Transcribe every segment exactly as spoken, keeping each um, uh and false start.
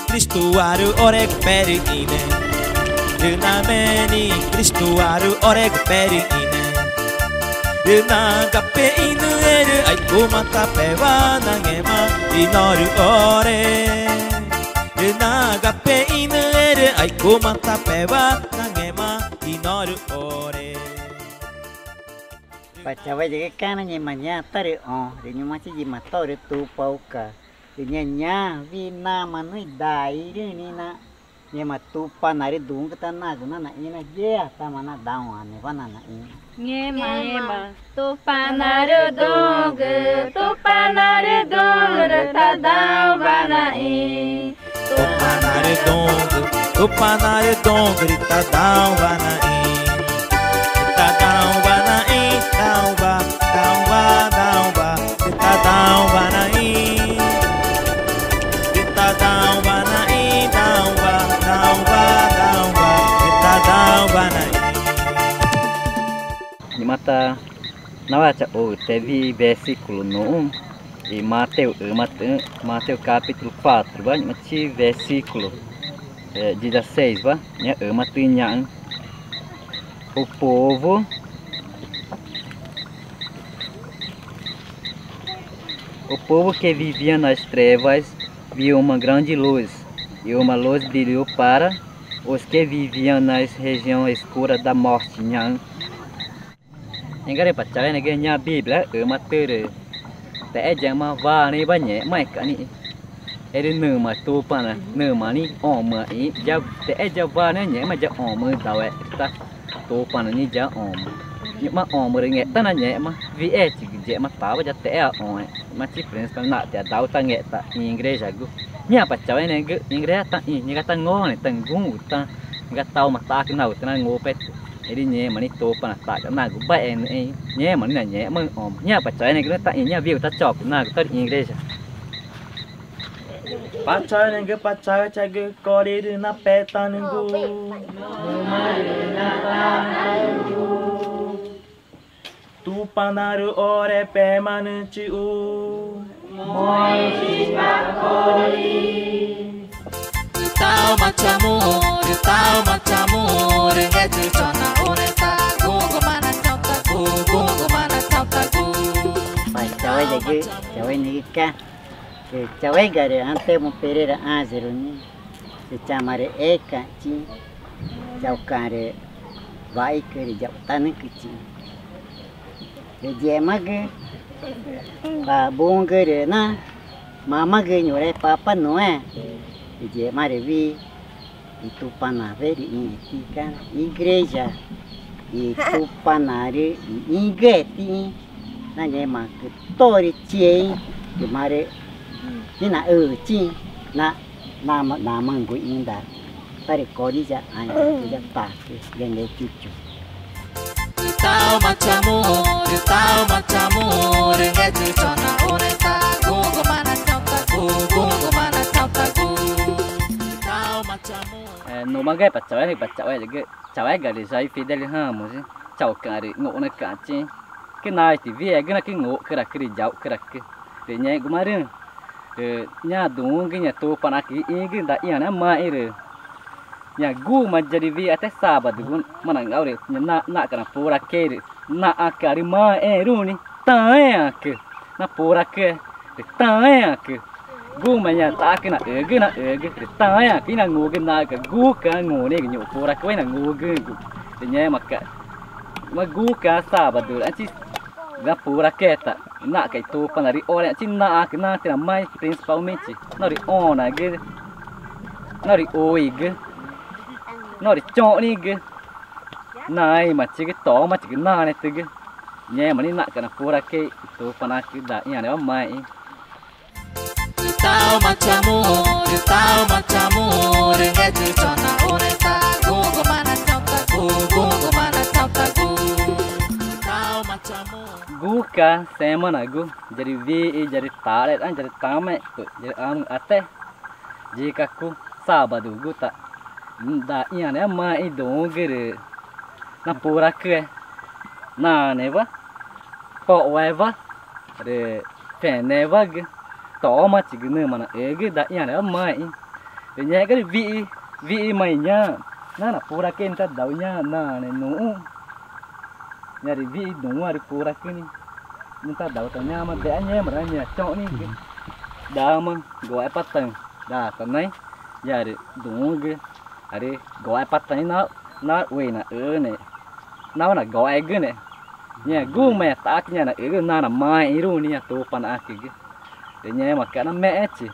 Cristuarü oregu perüxĩnü. Rü name nixĩ Cristuarü oregu perüxĩnü. Rü naga pexü̃ erü aixcuma ta pewa nangẽma i norü ore. Rü naga pexü̃ erü aixcuma ta pewa nangẽma i norü ore. Pa Chaueneẽgü, ngẽma ñaã tarüxõ rü ñu̱xmachi yima tórü Tupauca. Rü ñaã ñaã wüxi namaã nuã idairüxü̃ nixĩ na ngẽma Tupanaarü duü̃xü̃gü tá nagu nanaxĩ na yea tama nadauãnewa nanaxĩ. Ngẽma Tupanaarü duü̃xü̃, Tupanaarü duü̃xü̃ rü tadauwa naxĩ. Tupanaarü duü̃xü̃, Tupanaarü duü̃xü̃ rü tadauwa naxĩ. Rü tadauwa naxĩ, dauwa, dauwa, dauwa, rü tadauwa naxĩ. Rü tadauwa naxĩ, dauwa, dauwa, dauwa, rü tadauwa naxĩ. Ngẽma tá nawa chaxu te wüxi versículo nuxü̃ i Mateu ümatüxü̃, Mateu capítulo quatro wa, ngẽmachi versículo, eh, dezasseis wa, ñaã ümatüxü̃ ñaxü̃. O povo, o povo que vivia nas trevas viu uma grande luz, e uma luz brilhou para os que viviam nas região escura da morte, ñaxü̃. Ngẽxguma rü Pa Chaueneẽgü, ñaã Bíblia ümatü rü texé yema wane wa ngẽxmaẽca̱x nixĩ. Erü nüma Tupana nüma nixĩ õmüxü̃ i ya texé ya wane wa ngẽxma ya õmüxü̃ dauxe̱xgü tá Tupana nixĩ ya õmüxü̃. Ngẽxma õmüxü̃ rü ngextá nangẽxma, wüxichigü yema tawa ya texé ãxõxẽ. Ngẽmachi principal naxti i dauxü̃ tangexta i igrejagu. Ñaã Pa Chaueneẽgü, igreja tá ixĩ, ngega tá ngone, tá guxü̃gu, tá ngega tauma taxacü nagu tá nangupetü. Erü ngẽma nixĩ Tupana taxca̱x nagu bai nüxü̃ i ngẽma nixĩ nangẽxmaxü̃ õma. Ñaã Pa Chaueneẽgü tá ixĩ, ñaã wüxigu tá chocu nagu tórü igreja. Pa Chaueneẽgü, Pa Chauechaxgü, corerü napetanügu. Tupanaarü ore pemaxü̃ nüxü̃ chixu. Rü taxuma chamü, rü taxuma chamü, rü ngextchü chona ureta, guxü̃guma nachõtagu, guxü̃guma nachõtagu. Pa Chaueneẽgü, Chaueneẽgüca̱x. Rü Chauéga rü Antemo Pereira Ázero nixĩ. Rü chama rü Ecaxchi, chaucaxü̃ rü Waixücü rü Yautanücüchi. Rü yixemagü pa buxü̃gü rü na mamagü ñuxre Papá Noé. Rü yixema rü wüxi i Tupana werüxĩẽtüca̱x igreja i Tupanaarü ixĩgüetüxü̃ na ngẽmaãcü tórü chixexü̃ rü marü ninaxüchixü̃ na namaxü̃gu ixĩdai. Tarücorí ya ãẽ̱xgü ya tacü ya Ngechuchu. Rü taxuma chamü, rü taxuma chamü, rü ngextchü chona ureta, guxü̃guma nachõtagu, guxü̃guma nachõtagu. Rü taxuma chamü. Eh, nuxmaxẽ Pa Chaueneẽgü, Pa Chaueneẽgü, Chauéga rü Jair Fidel Ramos, chaucaxü̃ rü Nguxü̃nücaxchi. Cüna iti wüxiegü na cüngũxcüracü rü yauxcüracü. Rü ngẽxgumarüü̃ rü ñaã duü̃xü̃gü ñaã Tupanaãcü ixĩgü daa ĩãnewa maxü̃ rü ñaã guxü̃ma ya rü wüxiate sábadogu marüngau rü ñaã naxca̱x napuracüe rü naxãcüarü maxẽxẽẽruü̃ nixĩ taãẽãcü napuracüe rü taãẽãcü guxü̃ma ñaã taxacü naxügü naxügü rü taãẽãcü ínangugü naxüca̱x guxü̃ca̱x ngunexü̃gu ñuxpuracüwa ínangugüxü̃gu. Rü ngẽmaca̱x guxü̃ca̱x sábado rü ãchi napuracüeta̱x naxca̱x i Tupanaarü ore ãchi naxãcü natüna maxü̃ principalmente norü õnagü, norü uigü, norü choxnigü, naĩmachigü, tomachigü, nanetügü. Ngẽma nixĩ naxca̱x napuracüe i Tupanaãcü daa ĩãnewa maxü̃. Rü taxuma chamü, rü taxuma chamü, rü ngextchü chona ureta, guxü̃guma nachõtagu, guxü̃guma nachõtagu. Rü taxuma chamü. Guxü̃ca̱x semanagu, ya rü wüxi, ya rü taxre, ya rü tamaẽ̱xpü̱x, ya rü ãmüxãte, yicacu sábadogu ta daa ĩãnewa maxü̃ i duü̃xü̃gü rü napuracüe naãnewa, poxuewa, rü fenewagü, tomachigü nüma naxügü daa ĩãnewa maxü̃ i Rü ngẽxguma rü wüxi, wüxima i ñaã, nanax puracüni tadau ñaã naãne nuxü̃. Ñaa rü wüxi duü̃xü̃ãrü puracüni nüxü̃ tadau ta ñoma dea ngẽma rü ñaa choxni dama ngoxepataü̃ data naĩ. Ñaa rü duü̃xü̃gü arü ngoxepataü̃ na, na wüxinaxüne, nawa nangoxegüne. Ñaa guxü̃ma i taxacü ñaa naxügü nanaxmaexü̃ruü̃ nixĩ i Tupanaãcügü. Rü ngẽmaca̱x namexẽchi.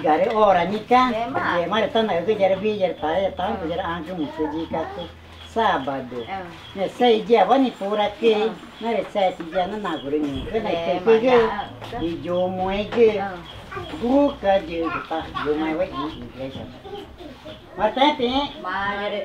Garü ora nixĩ, ngẽma rü tanaxügü, yarü wüxi, yarü pareja, tanto yarü ãcü mucü yicacu sábado. Ngẽma seis diawa nixĩ puracü, narü sete dia nanaxu rü ñuxcü, narü tücügü, i yumüxẽgü. Guxü̃ca̱x yumüxẽwa i igreja. Martepi. Marü.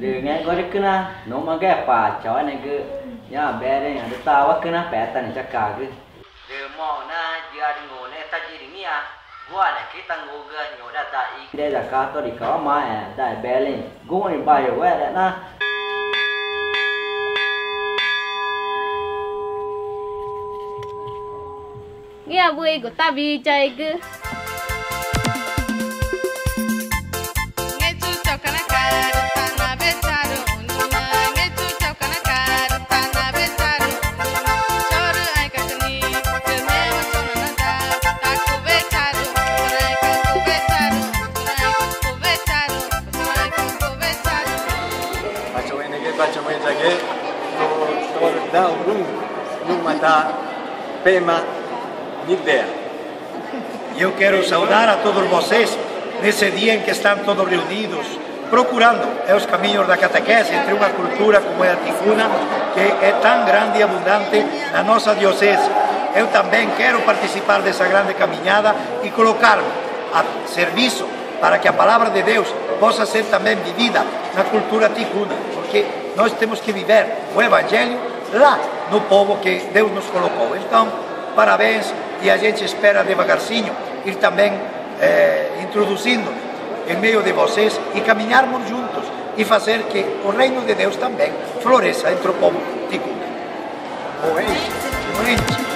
Rü ngẽxguma rü cüna nüxü̃ ma ga pa chawanegü ñaa Belém rü tawa cüna petaü̃ chacagü. Rü moxü̃ na yia rü ngune ta yirü ngĩxã guxü̃ãnecü tangugü ñuxre ta igreja católicawa maẽ ta Belém guxü̃ i bairro Werena. Ngĩxã wüxigu ta wiyaegü. Pachauenegü, pachaueyaegü, to, to, da, urun, numa da, pema, nidea. Yo quiero saudar a todos vocês nesse dia em que estão todos reunidos, procurando, eh, os caminhos da catequese entre uma cultura como é a ticuna, que é tão grande e abundante na nossa diocese. Eu também quero participar dessa grande caminhada e colocar-me a serviço para que a palavra de Deus possa ser também vivida na cultura ticuna, porque nós temos que viver o evangelho lá no povo que Deus nos colocou. Então, parabéns e a gente espera devagarzinho ir também, eh, introduzindo em meio de vocês e caminharmos juntos e fazer que o reino de Deus também floresça entre o povo ticuna. Oente, oente.